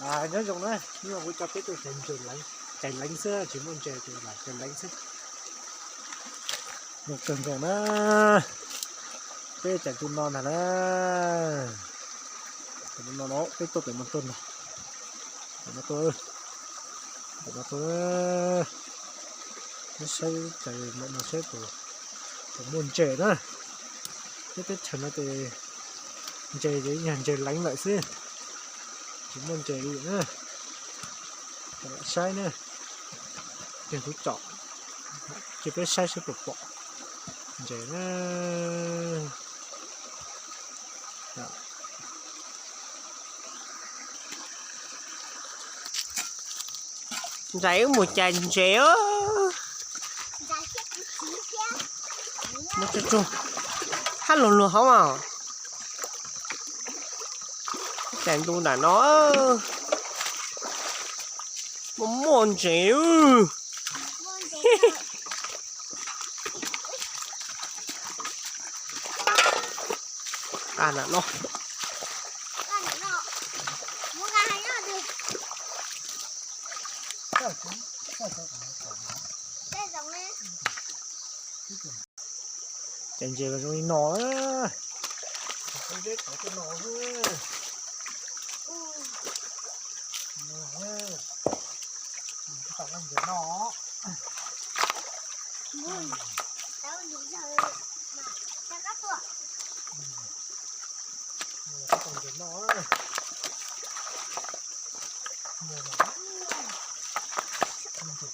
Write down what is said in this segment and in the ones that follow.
Nyob zoo na, hnub no kuv coj peb tuaj cais leev xwb, tsis muaj ntses ces lam cais leev xwb. Nyob zoo na, peb cais ntu no ntag na. Cais ntu no, peb tuaj pem no tuaj ntag. Pem no tuaj, pem no tuaj. Neb saib cais ntawm no saib puas muaj ntses na. Peb teb chaws no ces ntses ces yog ntses leev lawm xwb, tsis muaj ntses li na. Saib na, tig kuv tsom, cia peb saib saib puas pom ntses na. Ntsais wb mus cais ntses os. Muaj tsuj tsuag, hab luag luag hauv mas. Cais ntu nram no, muaj muaj ntses. Nqa nram no. Cais ntses los zoo li no. Zeb tod tej no xwb. Tom leej ntses no. Tom ntses no. Ntses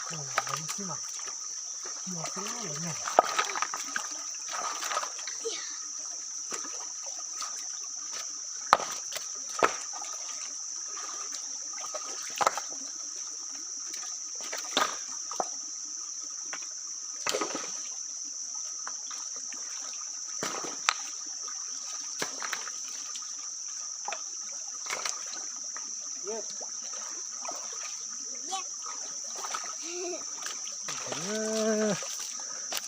kawg, leev xwb mas, muaj tub lawm nyog.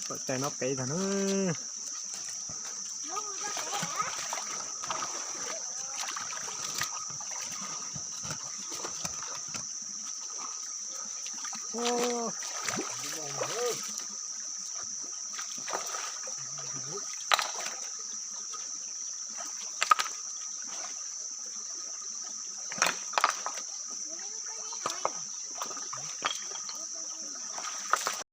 Pom cais no pem ntag na. Ub,